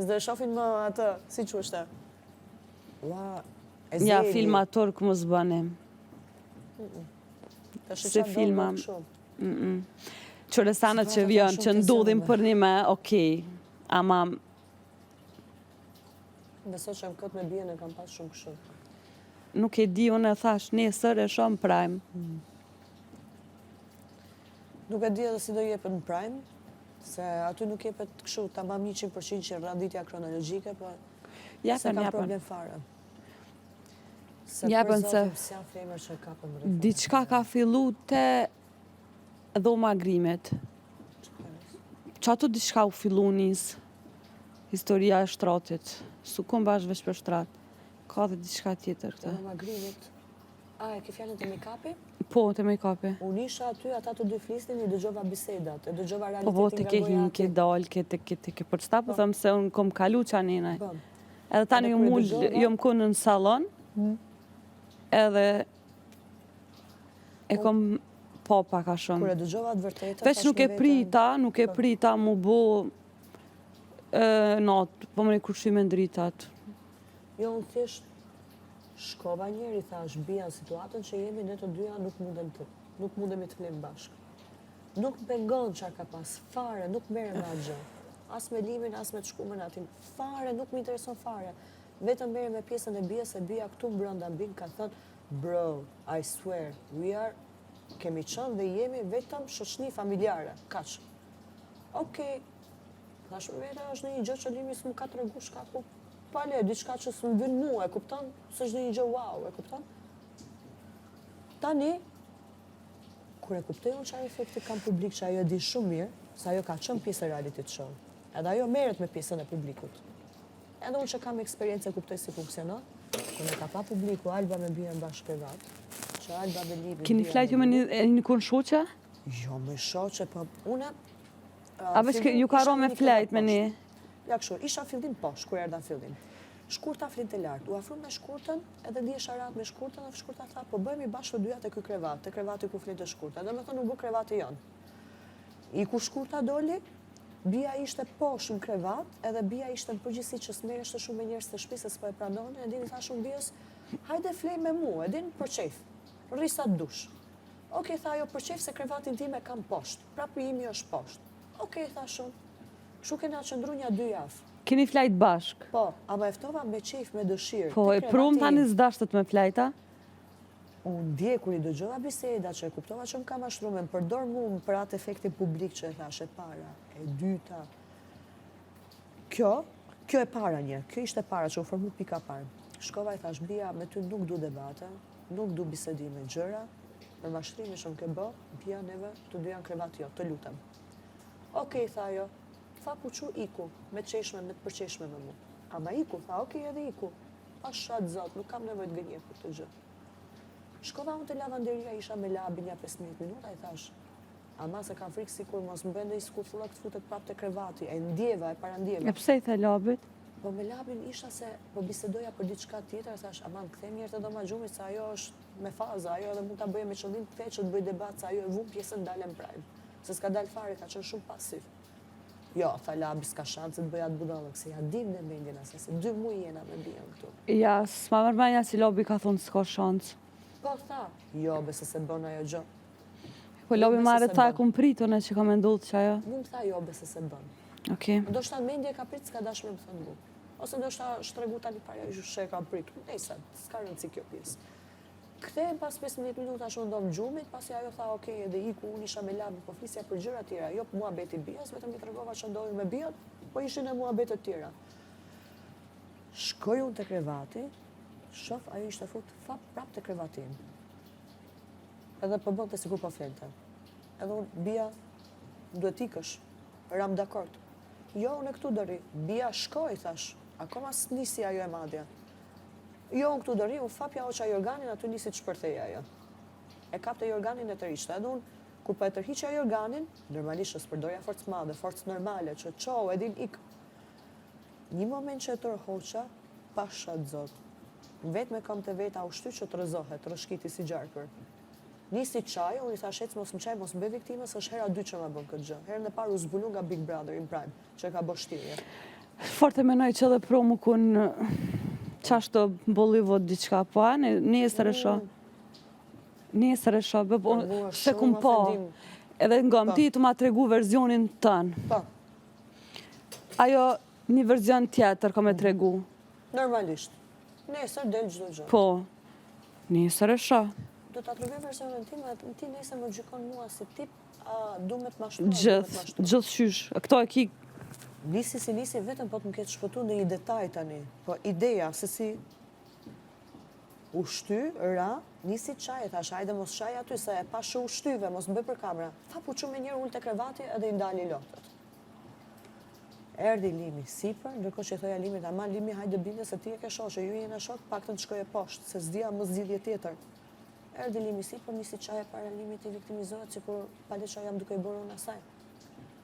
S'do e shofin më atë, si quheshte. Ua, e Ja, filma turk mos bëni. Se filma. Qëre sanët që vjen, që ndodhin për një me, okej. Ama... Besoj që këtë me bijën e kam pas shumë kështu. Nuk e di, unë e thash, nesër e shoh Prime. Mm. Nuk e di edhe si do jepet në Prime, se aty nuk jepet kështu tamam 100% që radhitja kronologjike, po se ka problem fare. Jepen se diçka ka fillu te dhoma grimit. Që ato diçka u fillu nis historia e shtratit. S'u kon bash veç për shtrat. Ka dhe diçka tjetër këtë. Dhoma grimit. A, e ke fjalën te make-upi? Po, te make-upi. Unë isha aty, ata të dy flisnin, i dëgjova bisedat, e dëgjova realitetin po, po, nga goja aty. Po, ke dal, ke te ke te ke, për qëta po, po them se unë kom kalu që aninaj. Po. Edhe tani jom ul, jom konë në salon, hmm. edhe e kom pa pak a shumë. Kur e dëgjova të vërtetën, Veç nuk e prita, nuk e po. prita mu bo natë, po më në kur me ndritat. Jo, unë thjesht Shkova njëherë i thash Bia në situatën që jemi ne të dyja nuk mundem të nuk mundemi të flemë bashkë. Nuk më pengon çfarë ka pas, fare, nuk merrem me atë gjë. As me Limin, as me të shkumen atin, fare, nuk më intereson fare. Vetëm merrem me pjesën e Bies, se Bia këtu mbrenda mbin ka thënë, bro, I swear, we are, kemi qenë dhe jemi vetëm shoqni familjare, kaq. Okej, thash me vete, është një gjë që Limi s'më ka tregu shkaku Pale, diçka që s'më vyn mua, e kupton? S'është ndonjë gjë wow, e kupton? Tani, kur e kuptoj unë çfarë efekti ka n'publik që ajo e di shumë mirë, se ajo ka qenë pjesë e reality show. Edhe ajo merret me pjesën e publikut. Edhe unë që kam eksperiencë e kuptoj si funksionon, kur e ka pa publiku Alba me Bian bashkë krevat, që Alba me Limin... Keni flajt ju me një, një kun shoqe? Jo, me shoqe, po une... A veç ju ka ro me flajt me një? Ja kështu, isha fillim poshtë, kur erdha fillim. Shkurta flinte lart. U afru me Shkurtën, edhe ndihesha rahat me Shkurtën, dhe Shkurta tha, po bëhemi bashkë të dyja te ky krevat, te krevati ku flinte Shkurta. Domethënë u bë krevati jonë. Iku Shkurta doli, Bia ishte poshtë në krevat, edhe Bia ishte në përgjithësi që s'merreshte shumë me njerëz të shtëpisë, se s'po e pranonin, e din i thash unë Biës, hajde flej me mua, e din për qejf. Rri sa të dush. Okej, tha ajo për qejf se krevatin tim e kam poshtë. Prapë imi është poshtë. Okej, thash unë. Kështu kena qëndru nja dy javë. Keni flajt bashkë? Po, ama e ftova me qejf, me dëshirë. Po, e prum tani s'dashtët me flajt, a? Unë dje kur i dëgjova bisedat që e kuptova që më ka mashtru, me më përdor mu për atë efektin publik që e thash e para, e dyta. Kjo, kjo e para një, kjo ishte para që u formu pika parë. Shkova i thash, Bia, me ty nuk du debate, nuk du bisedime, gjëra, për mashtrimin që më ke bë, Bia neve të dyja në krevat jo, të lutem. Okej, tha ajo. Fap u çu iku, me qeshme, me të përqeshme me mu. Ama iku, tha, okej edhe iku. Pasha Zot, nuk kam nevojë të gënjej për këtë gjë. Shkova unë te lavanderia, isha me Labin nja 15 minuta, i thash, ama se kam frikë sikur mos më bën ndonjë skuthllëk të futet prapë te krevati. E ndjeva, e parandjeva. E pse i the Labit? Po me Labin isha se po bisedoja për diçka tjetër, thash, aman kthehem njëherë te dhoma gjumit se ajo është me faza, ajo edhe mund ta bëjë me qëllim kthehet që të bëj debat se ajo e vun pjesën dalë n'prime. Se s'ka dalë fare, ka qenë shumë pasiv. Jo, tha Labi, s'ka shanse të bëj atë budallëk, se ja dim ne mendjen asaj, se dy muj jena me Bian këtu. Ja, s'ma merr mendja si Labi ka thonë s'ka shansë. Po, tha, jo, be se s'e bën ajo gjë. Po Labi marre tha e kum prit unë që ka me ndodhë që ajo. Mu më tha jo, be se s'e bën. Okej. Ndoshta në mendje ka prit, s'ka dash me më thënë mu. Ose ndoshta është tregu tani para ju që e ka prit. Nejse, s'ka rëndësi kjo pjesë. Kthehem pas 15 minutash unë dhomë gjumit, pasi ajo tha ok edhe iku, unë isha me Labin, po flisja për gjëra tjera, jo muhabeti Bias, vetëm i tregova që ndodhi me Bian, po ishin e muhabete tjera. Shkoj unë te krevati, shof ajo ishte fut fap prap te krevati im. Edhe po bënte sikur po flente. Edhe unë, Bia, duhet ikësh, ram dakord. Jo, unë këtu do rri. Bia shkoj, thash, akoma s'nisi ajo e madhja. Jo, unë këtu do rri, unë fap ja hoqa jorganin, aty nisi të shpërthejë ajo. E kapte jorganin e tërhiqte. Edhe unë, kur po e tërhiqja jorganin, normalisht që s'përdorja forcë të madhe, forcë normale, që çohu, e din ik. Një moment që e tërhoqa, pasha Zot. Vetë me këmbët e veta u shty që të rrëzohet, rrëshkiti si gjarpër. Nisi të qajë, unë i thash ec mos më qaj, mos më bëj viktimë, se është hera e dytë që ma bën këtë gjë. Herën e parë u zbulu nga Big Brother in Prime, që e ka bë shtirje. Fort e menoj që edhe pro mu kun qashtu Bollywood diçka, po a, nesër e shoh. Mm. Nesër e shoh, po, se kum po. Edhe nga më po. ti të ma tregu verzionin tënd. Po. Ajo një verzion tjetër ka me mm. tregu. Normalisht. Nesër del çdo gjë. Po. Nesër e shoh. Do ta tregoj versionin tim, dhe ti nesër më gjykon mua si tip A du me të mashtru? Gjithë, gjithë qysh. Këto e ki... Nisi si nisi vetëm po të më ketë shpëtu në një detaj tani. Po ideja se si u shty, ra, nisi qaj, thash, ajde mos qaj aty, se e pashë që u shtyve, mos më bëj për kamera. Tha u çu menjëherë ul te krevati edhe i ndali lotët. Erdhi Limi sipër, ndërkohë që i thoja Limit, ama Limi hajde binde se ti e ke shoqe, ju jena shok, paktën të shkoje poshtë, se s'dija më zgjidhje tjetër. Erdhi Limi sipër, nisi qaje para Limit i viktimizohet, sikur pale qa jam duke i bërë unë asaj.